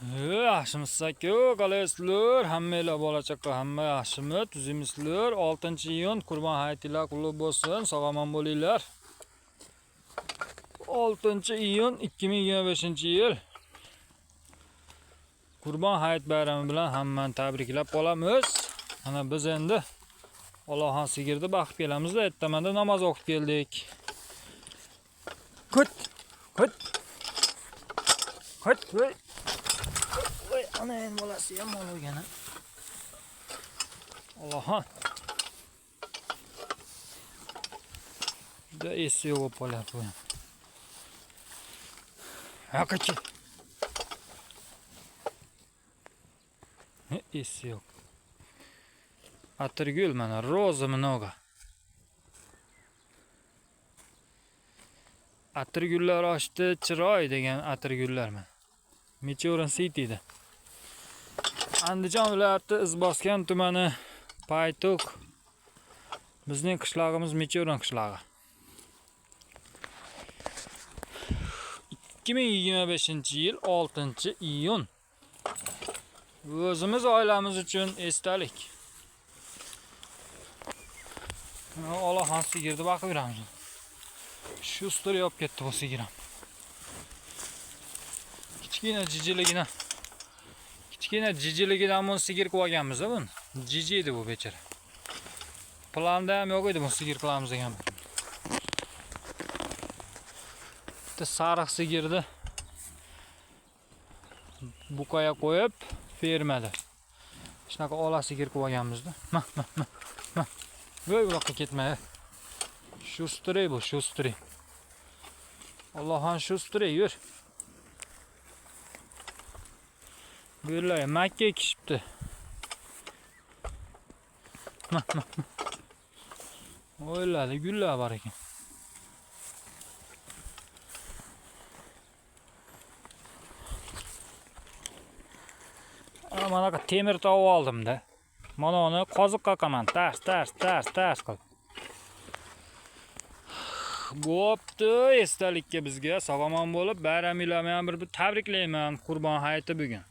Yaxshimisiz-ku, qalaysizlar? Hammanglar bola chaqa, hamma yaxshimi? Tuzimizlar. 6-iyun Qurbon hayitinglar qutlug' bo'lsin, sog'-omon bo'linglar. 6-iyun 2025-yil. Qurbon hayit bayrami bilan hammani tabriklab qolamiz. Mana biz endi Olohon sigirni baqib kelamizda, ertamanda namoz o'qib keldik. Kut, kut. Kut, voy. Voy, ana endi bolasi ham mol olgan. Olohon. Juda esi yo'q bo'lib qolyapti bu ham. Yo'q. Esi yo'q. Atirgul mana roza mnogo. Atirgullar ochdi, chiroy degan atirgullar mana. Michurin City'da. Andijon viloyati Izboskan tumani Paytuq. Bizning qishlog'imiz Michurin qishlog'i. 2025-yil 6-iyun. O'zimiz oilamiz uchun esdalik. Olohon sigirni baqib yuramiz. Shu ustida yopib ketdi bu sigir ham. Kichkina jijiligidan. Kichkina jijiligidan buni sigir qilib olganmiz buni. Jiji edi bu bechara. Planda ham yo'q edi bu sigir qilamiz degan. Bitta sariq sigirni buqaya qo'yib fermada. Shunaqa ola sigir qilib olganmiz-da. Ma, ma, ma, ma. Voy, uloqqa ketma. Shustri bu, shustri. Allohon shustri, yur. Bu yerlar makka ekishibdi. Ma, ma, ma. O'ylarda gullar bor ekan. Mana bu temir topib oldim-da. Mana uni qoziq qoqaman. Tars, tars, tars, tars qilib. Bo'pti, esdalikka bizga sog'-omon bo'lib, bayraminglarni ham bir tabriklayman. Qurbon hayiti bugun.